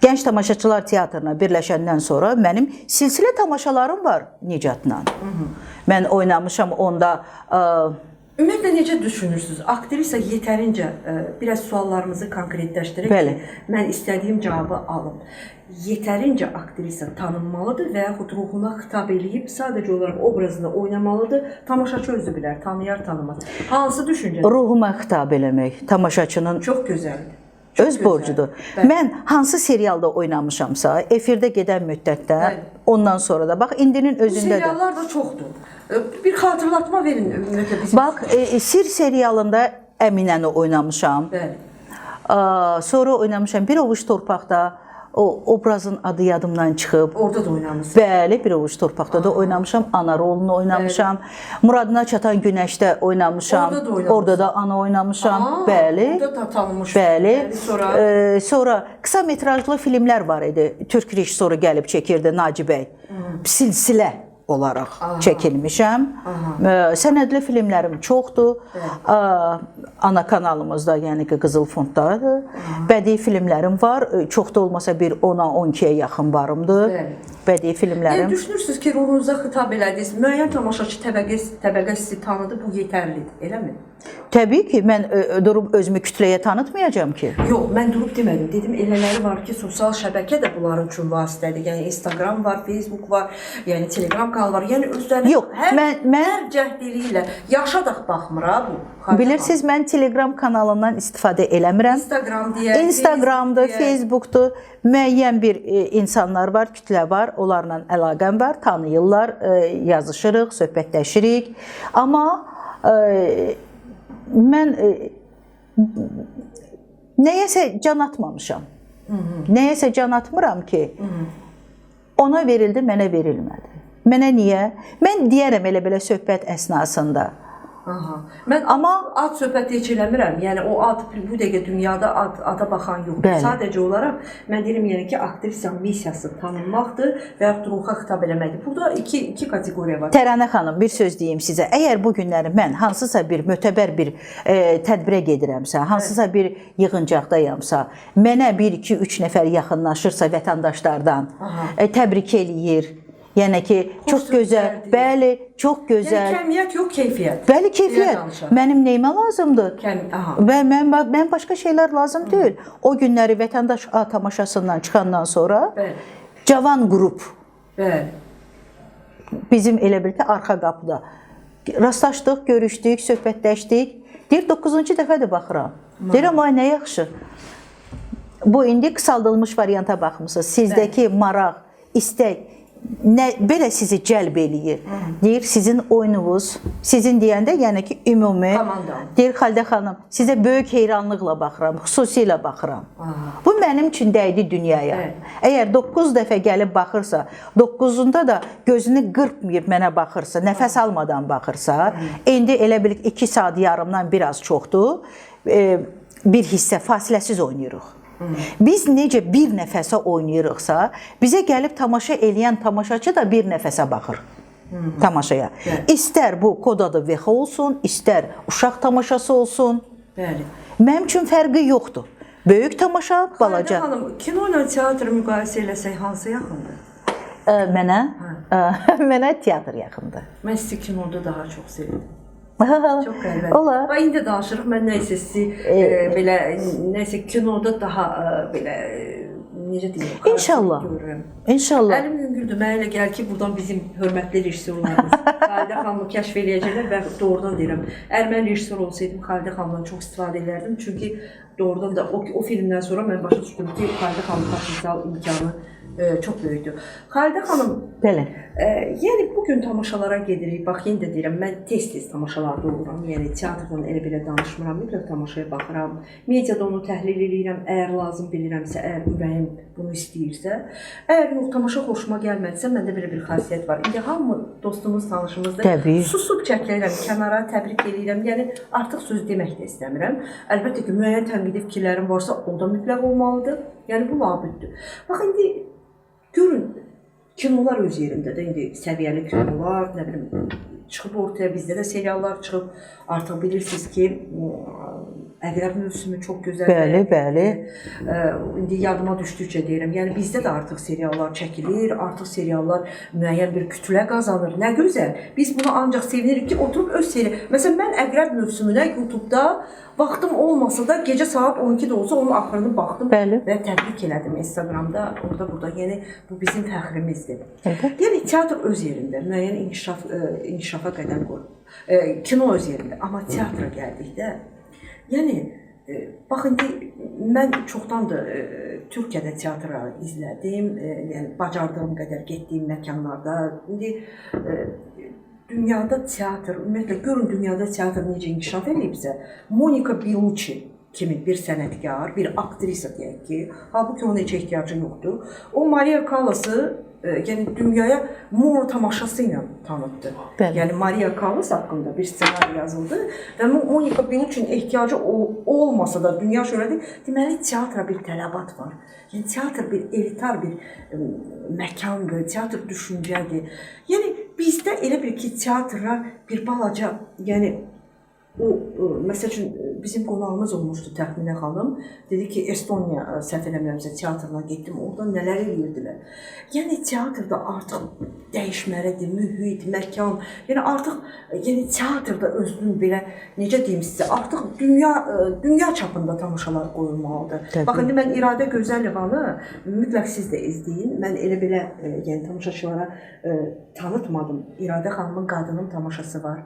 Gənc Tamaşaçılar Teatrına birləşəndən sonra mənim silsilə tamaşalarım var Nicatla. Mən oynamışam onda Ümumiyyətlə necə düşünürsüz? Aktrisa yetərincə biraz suallarımızı konkretləşdirək Bəli. ki, mən istədiyim cavabı alım. Yetərincə aktrisa tanınmalıdır və yaxud ruhuna xitab eləyib sadəcə olaraq obrazını oynamalıdır. Tamaşaçı özü bilər, tanıyar, tanımaz. Hansı düşüncə? Ruhuma xitab eləmək tamaşaçının Çox gözəldir. Çox öz gözəl. borcudur. Bəli. Mən hansı serialda oynamışamsa, efirdə gedən müddətdə, Bəli. ondan sonra da bax indinin Bu özündə də. seriallar da çoxdur. Bir xatırlatma verin ümumiyyətlə bizim. Bax, Sir serialında Əminəni oynamışam. Bəli. Sonra oynamışam Bir Ovuc Torpaqda. O obrazın adı yadımdan çıxıb. Orada da oynamısınız. Bəli, Bir Ovuc Torpaqda da oynamışam, ana rolunu oynamışam. Bəli. Muradına Çatan Günəşdə oynamışam. Orada da oynamışsınız. Orada da ana oynamışam. Aa, Bəli. Orada da tanınmış. Bəli. Bəli, sonra Sonra qısa metrajlı filmlər var idi. Türk rejissoru gəlib çəkirdi Naci bəy. Silsilə olaraq çəkilmişəm. Sənədli filmlərim çoxdur. Ana kanalımızda, yəni ki, Qızıl Fonddadır. Bədii filmlərim var. Çox da olmasa bir 10-a 12-yə yaxın varımdır. Bəli. Bədii filmlərim. Yəni düşünürsünüz ki, ruhunuza xitab elədiniz, müəyyən tamaşaçı təbəqə sizi tanıdı, bu yetərlidir, eləmi? Təbii ki, mən durub özümü kütləyə tanıtmayacağam ki. Yox, mən durub demədim. Dedim elələri var ki, sosial şəbəkə də bunların üçün vasitədir. Yəni Instagram var, Facebook var, yəni Telegram kanalı var. Yəni özlərini Yox, hər, mən hər cəhd eləyirlər. Yaşa da baxmır ha bu. Xalidə Bilirsiniz, mən Telegram kanalından istifadə eləmirəm. Instagram deyə, Instagramdır, Facebook deyə. Facebookdur. Müəyyən bir insanlar var, kütlə var, onlarla əlaqəm var, tanıyırlar, yazışırıq, söhbətləşirik. Amma mən nəyəsə can atmamışam. Nəyəsə can atmıram ki, ona verildi, mənə verilmədi. Mənə niyə? Mən deyərəm elə belə söhbət əsnasında. Aha. Mən Amma ad söhbəti heç eləmirəm. Yəni o ad bu dəqiqə dünyada ada baxan yoxdur. Bəli. Sadəcə olaraq mən deyirəm yəni ki, aktrisanın missiyası tanınmaqdır və yaxud ruha xitab eləməkdir. Burada iki kateqoriya var. Təranə xanım, bir söz deyim sizə. Əgər bu günləri mən hansısa bir mötəbər bir tədbirə gedirəmsə, hansısa bir yığıncaqdayamsa, mənə 1 2 3 nəfər yaxınlaşırsa vətəndaşlardan, təbrik eləyir. Yəni ki, çox gözəl, bəli, çox gözəl. Yəni kəmiyyət yox, keyfiyyət. Bəli, keyfiyyət. Mənim nəyimə lazımdır? Və mən başqa şeylər lazım deyil. O günləri Vətəndaş A tamaşasından çıxandan sonra Bəli. Cavan qrup Bəli. Bizim elə bil ki, arxa qapıda rastlaşdıq, görüşdük, söhbətləşdik. Deyir, 9-cu dəfədir baxıram. Deyirəm, ay nə yaxşı. Bu indi qısaldılmış varianta baxmısınız. Sizdəki maraq, istək nə belə sizi cəlb eləyir. Deyir, sizin oyununuz, sizin deyəndə yəni ki, ümumi. Komanda. Deyir, Xalidə xanım, sizə böyük heyranlıqla baxıram, xüsusilə baxıram. Bu mənim üçün dəydi dünyaya. Evet. Əgər 9 dəfə gəlib baxırsa, 9-unda da gözünü qırpmayıb mənə baxırsa, nəfəs almadan baxırsa, indi elə bil 2 saat yarımdan biraz çoxdur, bir hissə fasiləsiz oynayırıq. Biz necə bir nəfəsə oynayırıqsa, bizə gəlib tamaşa eləyən tamaşaçı da bir nəfəsə baxır tamaşaya. Bəli. İstər bu Kod adı Vexa olsun, istər uşaq tamaşası olsun. Bəli. Mənim üçün fərqi yoxdur. Böyük tamaşa, balaca. Xalidə xanım, kino ilə teatrı müqayisə eləsək hansı yaxındır? Mənə mənə teatr yaxındır. Mən sizi kinoda daha çox sevirdim. Çox qəribədir. Olar. Bax indi danışırıq. Mən nə isə sizi belə nəsə kinoda daha belə necə deyim? İnşallah. Görürəm. İnşallah. Əlim yüngüldür. Mənə elə gəlir ki, buradan bizim hörmətli rejissorlarımız Xalidə xanımı kəşf eləyəcəklər və doğrudan deyirəm. Əgər mən rejissor olsaydım, Xalidə xanımdan çox istifadə edərdim. Çünki doğrudan da o filmdən sonra mən başa düşdüm ki, Xalidə xanımın potensial imkanı Çox böyükdür. Xalidə xanım, Bəli. Yəni bu gün tamaşalara gedirik. Bax, yenə də deyirəm, mən tez-tez tamaşalarda oluram. Yəni teatrdan elə belə danışmıram, mütləq tamaşaya baxıram. Mediada onu təhlil eləyirəm, əgər lazım bilirəmsə, əgər ürəyim bunu istəyirsə. Əgər yox, tamaşa xoşuma gəlmədisə, məndə belə bir xasiyyət var. İndi hamı dostumuz, tanışımızdır. Təbii. Susub çəkilirəm kənara, təbrik eləyirəm. Yəni artıq söz demək də istəmirəm. Əlbəttə ki, müəyyən tənqidi fikirlərim varsa, o da mütləq olmalıdır. Yəni bu labüddür. Bax indi görün, kinolar öz yerindədir. İndi səviyyəli kinolar, nə bilim, çıxıb ortaya, bizdə də seriallar çıxıb. Artıq bilirsiniz ki, Əqrəb mövsümü çox gözəldir. Bəli, bəli. İndi yadıma düşdükcə deyirəm. Yəni bizdə də artıq seriallar çəkilir, artıq seriallar müəyyən bir kütlə qazanır. Nə gözəl. Biz buna ancaq sevinirik ki, oturub öz seri. Məsələn, mən Əqrəb mövsümünə YouTube-da vaxtım olmasa da gecə saat 12-də olsa onun axırını baxdım. Bəli. Və təbrik elədim Instagramda, orada burada. Yəni bu bizim fəxrimizdir. Əlbəttə. Yəni teatr öz yerində, müəyyən inkişafa qədəm qoyur. Kino öz yerində, amma teatra gəldikdə, yəni bax indi mən çoxdandır Türkiyədə teatra izlədim, yəni bacardığım qədər getdiyim məkanlarda. İndi dünyada teatr, ümumiyyətlə görün dünyada teatr necə inkişaf eləyibsə, Monica Bellucci kimi bir sənətkar, bir aktrisa deyək ki, halbuki ona heç ehtiyacı yoxdur. O Maria Callas'ı yəni dünyaya mono tamaşası ilə tanıtdı. Bəli. Yəni Maria Callas haqqında bir ssenari yazıldı və Monica Bellucci'nin ehtiyacı olmasa da dünya şöhrəti, deməli teatra bir tələbat var. Yəni teatr bir elitar bir məkandır, teatr düşüncədir. Yəni bizdə elə bir ki, teatra bir balaca, yəni o, məsəl üçün bizim qonağımız olmuşdu Təxminə xanım. Dedi ki, Estoniya səhv eləmirəmsə teatrına getdim, orada nələr eləyirdilər. Yəni teatrda artıq dəyişməlidir, mühit, məkan. Yəni artıq yəni teatrda özünün belə necə deyim sizə, artıq dünya çapında tamaşalar qoyulmalıdır. Təbii. Bax indi mən İradə Gözəlivanı mütləq siz də izləyin. Mən elə belə yəni tamaşaçılara tanıtmadım. İradə xanımın Qadının tamaşası var.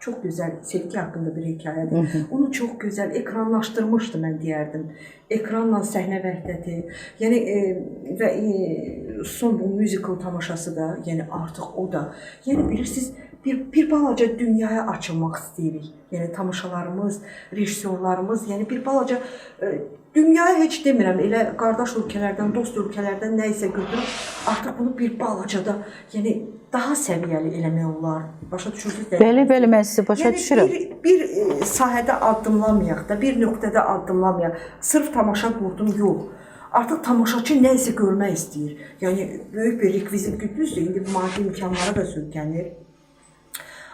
Çox gözəl sevgi haqqında bir hekayədir. Onu çox gözəl ekranlaşdırmışdı mən deyərdim. Ekranla səhnə vəhdəti. Yəni və son bu musical tamaşası da, yəni artıq o da. Yəni bilirsiniz, bir balaca dünyaya açılmaq istəyirik. Yəni tamaşalarımız, rejissorlarımız, yəni bir balaca dünyaya heç demirəm, elə qardaş ölkələrdən, dost ölkələrdən nə isə götürüb artıq bunu bir balaca da, yəni daha səviyyəli eləmək olar. Başa düşürsünüz? Bəli, bəli, mən sizi başa yəni düşürəm. Bir sahədə addımlamayaq da, bir nöqtədə addımlamayaq. Sırf tamaşa qurdum, yox. Artıq tamaşaçı nə isə görmək istəyir. Yəni böyük bir rekvizit güclüdür. İndi maddi imkanlara da söykənir.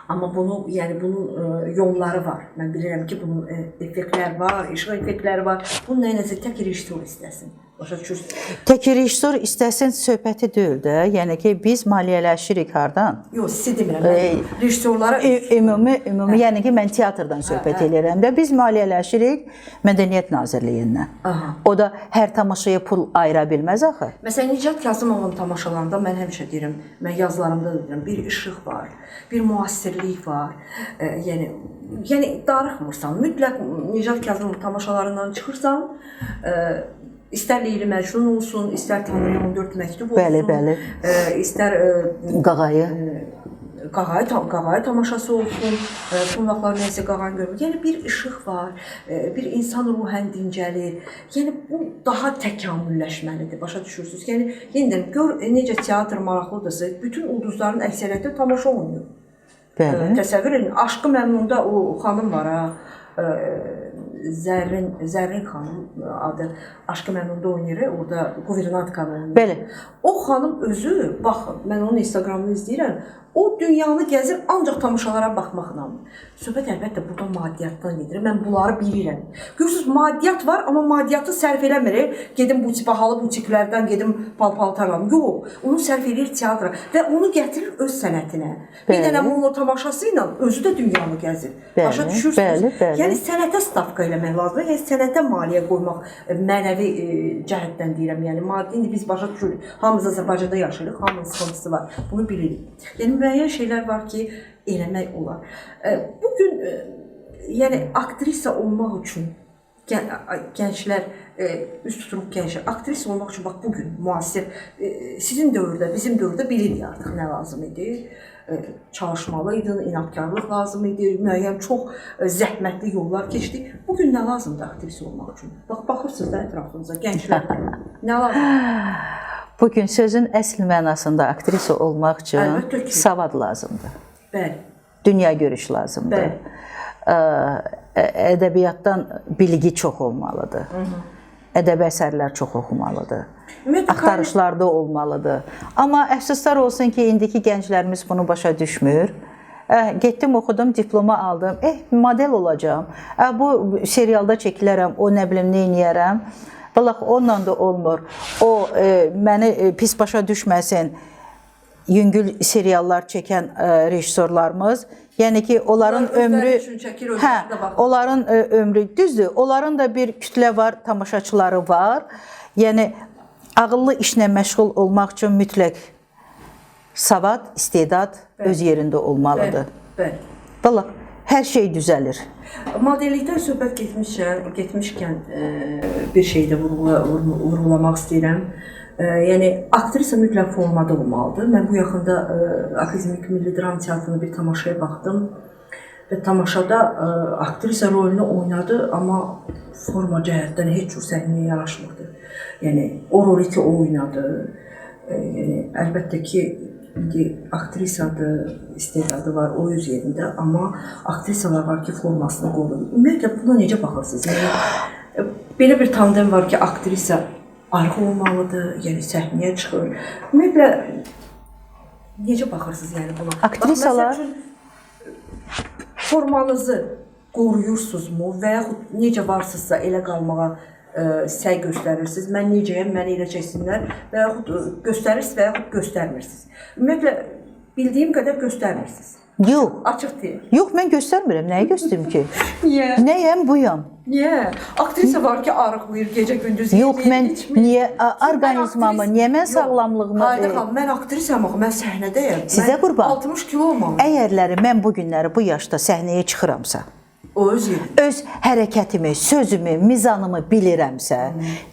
Amma bunu, yəni bunun yolları var. Mən bilirəm ki, bunun effektlər var, işıq effektləri var. Bunun nəyinəsə tək rejissor istəsin. Başa düşürsünüz? Tək rejissor istəsin söhbəti deyil də. Yəni ki, biz maliyyələşirik hardan? Yox, sizə demirəm. Rejissorlara Ümumi, yəni ki, mən teatrdan söhbət eləyirəm də. Biz maliyyələşirik Mədəniyyət Nazirliyindən. Aha. O da hər tamaşaya pul ayıra bilməz axı. Məsələn, Nicat Kazımovun tamaşalarında mən həmişə deyirəm, mən yazılarımda da deyirəm, bir işıq var, bir müasirlik var. Yəni darıxmırsan. Mütləq Nicat Kazımovun tamaşalarından çıxırsan, istər Leyli Məcnun olsun, istər Tanrıya 14 məktub olsun. Bəli, bəli. İstər Qağayı. Qağayı tamaşası olsun, son vaxtlar nəyisə Qağayını görmür. Yəni bir işıq var, bir insan ruhən dincəlir. Yəni bu daha təkamülləşməlidir, başa düşürsünüz. Yəni yenə də gör necə teatr maraqlıdırsa, bütün ulduzların əksəriyyəti tamaşa oynayır. Bəli. Təsəvvür edin, Aşqı Məmnunda o xanım var ha, Zərrin xanım adı Aşqı Məmnunda oynayır, orada quvernantkanı oynayır. Bəli. O xanım özü, baxın, mən onun Instagramını izləyirəm, o dünyanı gəzir ancaq tamaşalara baxmaqla. Söhbət əlbəttə burada maddiyyatdan gedir. Mən bunları bilirəm. Görürsünüz, maddiyyat var, amma maddiyyatı sərf eləmir. Gedim bu bahalı butiklərdən gedim pal-paltar alım. Yox, onu sərf eləyir teatra və onu gətirir öz sənətinə. Bir dənə mono tamaşası ilə özü də dünyanı gəzir. Bəli, Başa düşürsünüz? Bəli, bəli. Yəni sənətə stavka eləmək lazımdır. Yəni sənətə maliyyə qoymaq mənəvi cəhətdən deyirəm. Yəni maddi indi biz başa düşürük. Hamımız Azərbaycanda yaşayırıq, hamının sıxıntısı var. Bunu bilirik. Yəni müəyyən şeylər var ki, eləmək olar. Bugün yəni aktrisa olmaq üçün Gənclər üz tuturuq gənclər. Aktrisa olmaq üçün bax bu gün müasir sizin dövrdə, bizim dövrdə bilirdik artıq nə lazım idi. Çalışmalıydın, inadkarlıq lazım idi, müəyyən çox zəhmətli yollar keçdi. Bu gün nə lazımdır aktrisa olmaq üçün? Bax baxırsınız da ətrafınıza, gənclər. Nə lazımdır? Bu gün sözün əsl mənasında aktrisa olmaq üçün savad lazımdır. Bəli. Dünya görüş lazımdır. Bəli. Ədəbiyyatdan bilgi çox olmalıdır. Hı -hı. Ədəbi əsərlər çox oxumalıdır. Axtarışlarda olmalıdır. Amma əfsuslar olsun ki, indiki gənclərimiz bunu başa düşmür. Getdim, oxudum, diploma aldım. Model olacağam. Bu serialda çəkilərəm, o nə bilim, nə eləyərəm. Vallah onunla da olmur. O məni pis başa düşməsin. Yüngül seriallar çəkən rejissorlarımız, yəni ki, onların ömrü çəkir, onların ömrü düzdür. Onların da bir kütlə var, tamaşaçıları var. Yəni ağıllı işlə məşğul olmaq üçün mütləq savad, istedad öz yerində olmalıdır. Bəli. Vallah hər şey düzəlir. Modellikdən söhbət getmişkən bir şey də vurğulamaq istəyirəm. Yəni aktrisa mütləq formada olmalıdır. Mən bu yaxında Akademik Milli Dram Teatrında bir tamaşaya baxdım və tamaşada aktrisa rolünü oynadı, amma forma cəhətdən heç cür səhnəyə yaraşmırdı. Yəni o rolü ki o oynadı, yəni əlbəttə ki indi aktrisadır, istedadı var, o öz yerində, amma aktrisalar var ki, formasını qoruyur. Ümumiyyətlə buna necə baxırsınız? Yəni belə bir tandem var ki, aktrisa arıq olmalıdır, yəni səhnəyə çıxır. Ümumiyyətlə necə baxırsınız yəni buna? Aktrisalar bax, məsəl üçün, formanızı qoruyursunuzmu və yaxud necə varsınızsa elə qalmağa səy göstərirsiniz? Mən necəyəm, məni elə çəksinlər və yaxud göstərirsiniz və yaxud göstərmirsiniz. Ümumiyyətlə bildiyim qədər göstərmirsiniz. Yox. Açıq deyil. Yox, mən göstərmirəm. Nəyi göstərim ki? Niyə? Nəyəm, buyam. Niyə? Aktrisa var ki, arıqlayır gecə-gündüz. Yox, mən niyə orqanizmamı, niyə mən sağlamlığımı? Xalidə xanım, mən aktrisam axı, mən səhnədəyəm. Sizə qurban. 60 kilo olmalıyam. Əgərləri mən bu günləri bu yaşda səhnəyə çıxıramsa, o öz yerində. Öz hərəkətimi, sözümü, mizanımı bilirəmsə,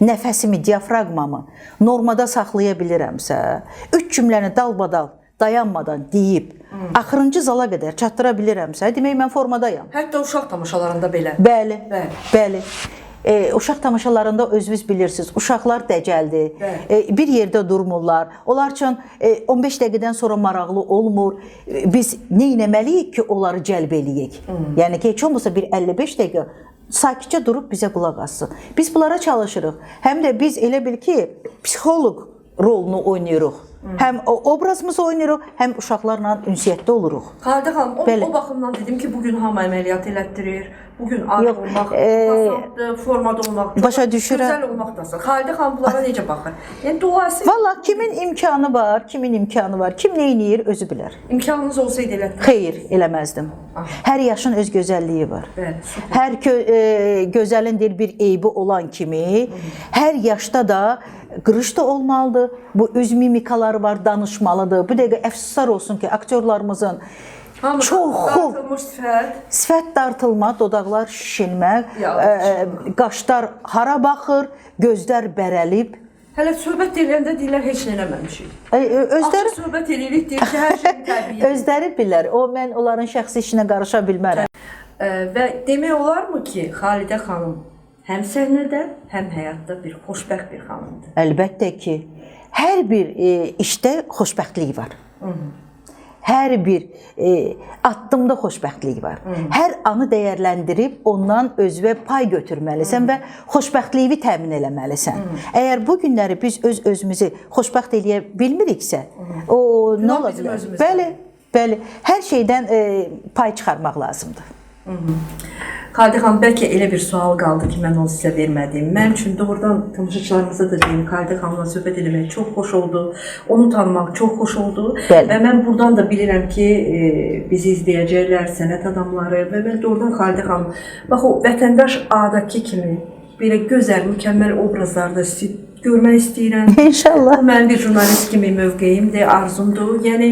nəfəsimi, diafraqmamı normada saxlaya bilirəmsə, 3 cümləni dalbadal dayanmadan deyib, axırıncı zala qədər çatdıra bilirəmsə, demək mən formadayam. Hətta uşaq tamaşalarında belə. Bəli, bəli. Uşaq tamaşalarında özünüz bilirsiniz, uşaqlar dəcəldir, bir yerdə durmurlar. Onlar üçün 15 dəqiqədən sonra maraqlı olmur. Biz nə etməliyik ki, onları cəlb eləyək? Yəni ki, heç olmasa bir 55 dəqiqə sakitcə durub bizə qulaq assın. Biz bunlara çalışırıq. Həm də biz elə bil ki, psixoloq rolunu oynayırıq. Həm obrazımızı oynayırıq, həm uşaqlarla ünsiyyətdə oluruq. Xalidə xanım, o baxımdan dedim ki, bugün hamı əməliyyat elətdirir, bugün arıq olmaq asandır, formada olmaq, başa düşürəm, gözəl olmaq da asandır. Xalidə xanım bunlara necə baxır? Yəni dolayısıyla... Vallah, kimin imkanı var, kimin imkanı var, kim nə eləyir, özü bilər. İmkanınız olsaydı elətdir? Xeyr, eləməzdim. Hər yaşın öz gözəlliyi var. Bəli, hər gözəlin deyir bir eybi olan kimi, hər yaşda da qırış da olmalıdır. Bu üz mimikaları var, danışmalıdır. Bu dəqiqə əfsuslar olsun ki, aktyorlarımızın çoxu sifət, sifət dartılma, dodaqlar şişilmə, qaşlar hara baxır, gözlər bərəlib. Hələ söhbət eləyəndə deyirlər heç nə eləməmişik. Özləri açıq söhbət eləyirik, deyir ki, hər şey təbii. Özləri bilər. O mən onların şəxsi işinə qarışa bilmərəm. Və demək olarmı ki, Xalidə xanım həm səhnədə, həm həyatda bir xoşbəxt bir xanımdır? Əlbəttə ki, hər bir işdə xoşbəxtlik var. Hər bir addımda xoşbəxtlik var. Hər anı dəyərləndirib ondan özünə pay götürməlisən və xoşbəxtliyini təmin eləməlisən. Əgər bu günləri biz öz-özümüzü xoşbəxt eləyə bilmiriksə, o nə ola bilər? Bəli, bəli. Hər şeydən pay çıxarmaq lazımdır. Xalidə xanım, bəlkə elə bir sual qaldı ki, mən onu sizə vermədim. Mənim üçün doğrudan tamaşaçılarımıza da deyim, Xalidə xanımla söhbət eləmək çox xoş oldu. Onu tanımaq çox xoş oldu. Bəli. Və mən buradan da bilirəm ki, bizi izləyəcəklər, sənət adamları və mən doğrudan Xalidə xanım, bax o vətəndaş A-dakı kimi belə gözəl, mükəmməl obrazlarda sizi görmək istəyirəm. İnşallah. Bu mənim bir jurnalist kimi mövqeyimdir, arzumdur. Yəni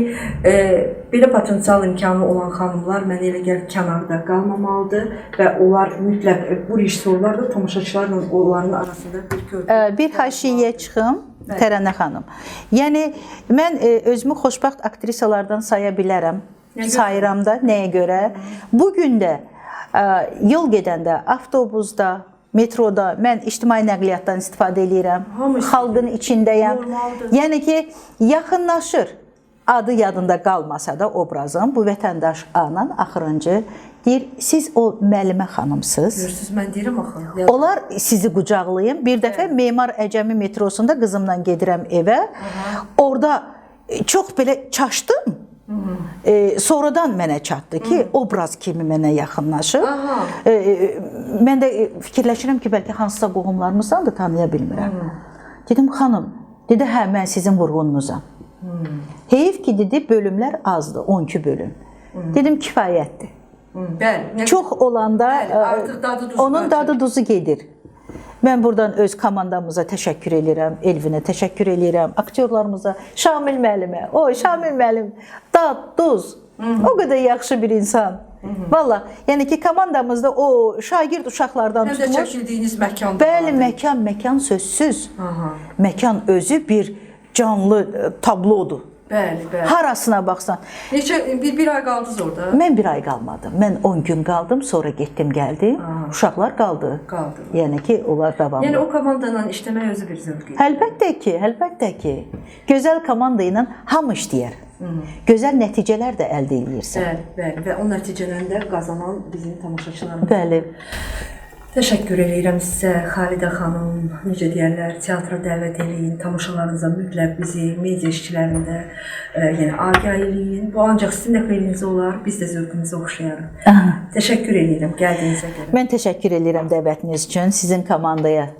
Belə potensial imkanı olan xanımlar mənə elə gəlir kənarda qalmamalıdır və onlar mütləq bu rejissorlar da tamaşaçılarla onların arasında bir körpü. Bir haşiyə çıxım, Tərənə xanım. Yəni mən özümü xoşbəxt aktrisalardan saya bilərəm. Sayıram da nəyə görə? Bu gün də yol gedəndə avtobusda, metroda mən ictimai nəqliyyatdan istifadə eləyirəm. Xalqın içindəyəm. Normaldır. Yəni ki, yaxınlaşır. Adı yadında qalmasa da obrazın bu vətəndaş anan axırıncı deyir, siz o müəllimə xanımsınız. Görürsüz, mən deyirəm axı. Onlar sizi qucaqlayın. Bir dəfə Memar Əcəmi metrosunda qızımla gedirəm evə. Orada çox belə çaşdım. Sonradan mənə çatdı ki, obraz kimi mənə yaxınlaşır. Mən də fikirləşirəm ki, bəlkə hansısa qohumlarımızdan da tanıya bilmirəm. Dedim, xanım, dedi, hə, mən sizin vurğununuzam. Heyf ki, dedi, bölümlər azdır, 12 bölüm. Dedim, kifayətdir. Bəli. Çox olanda Bəli, artıq dadı duzu onun dadı duzu gedir. Mən buradan öz komandamıza təşəkkür eləyirəm, Elvinə təşəkkür eləyirəm, aktyorlarımıza, Şamil müəllimə. O Şamil müəllim dad, duz. O qədər yaxşı bir insan. Vallah, yəni ki komandamızda o şagird uşaqlardan Həm də tutmuş. çəkildiyiniz məkanda. Bəli, məkan, məkan sözsüz. Aha. Məkan özü bir canlı tablodur. Bəli, bəli. Harasına baxsan. Neçə bir ay qaldınız orada? Mən bir ay qalmadım. Mən 10 gün qaldım, sonra getdim, gəldim. Uşaqlar qaldı. Qaldı. Yəni ki, onlar davamlı. Yəni o komanda ilə işləmək özü bir zövq idi. Əlbəttə ki, əlbəttə ki. Gözəl komanda ilə hamı işləyər. Gözəl nəticələr də əldə eləyirsən. Bəli, bəli və o nəticədən də qazanan bizim tamaşaçılarımız. Bəli. Təşəkkür eləyirəm sizə Xalidə xanım. Necə deyərlər, teatra dəvət eləyin, tamaşalarınıza mütləq bizi, media işçilərini də yəni agah eləyin. Bu ancaq sizin də xeyrinizə olar, biz də zövqünüzə oxşayarıq. Təşəkkür eləyirəm gəldiyinizə görə. Mən təşəkkür eləyirəm dəvətiniz üçün. Sizin komandaya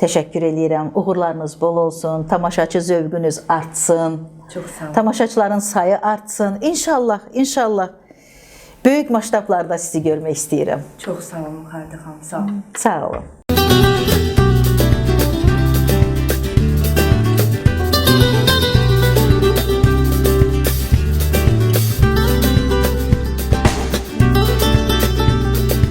təşəkkür eləyirəm. Uğurlarınız bol olsun, tamaşaçı zövqünüz artsın. Çox sağ olun. Tamaşaçıların sayı artsın. İnşallah, inşallah. Böyük masштабlarda sizi görmək istəyirəm. Çox sağ olun Xalidə xanım. Sağ olun. Sağ olun.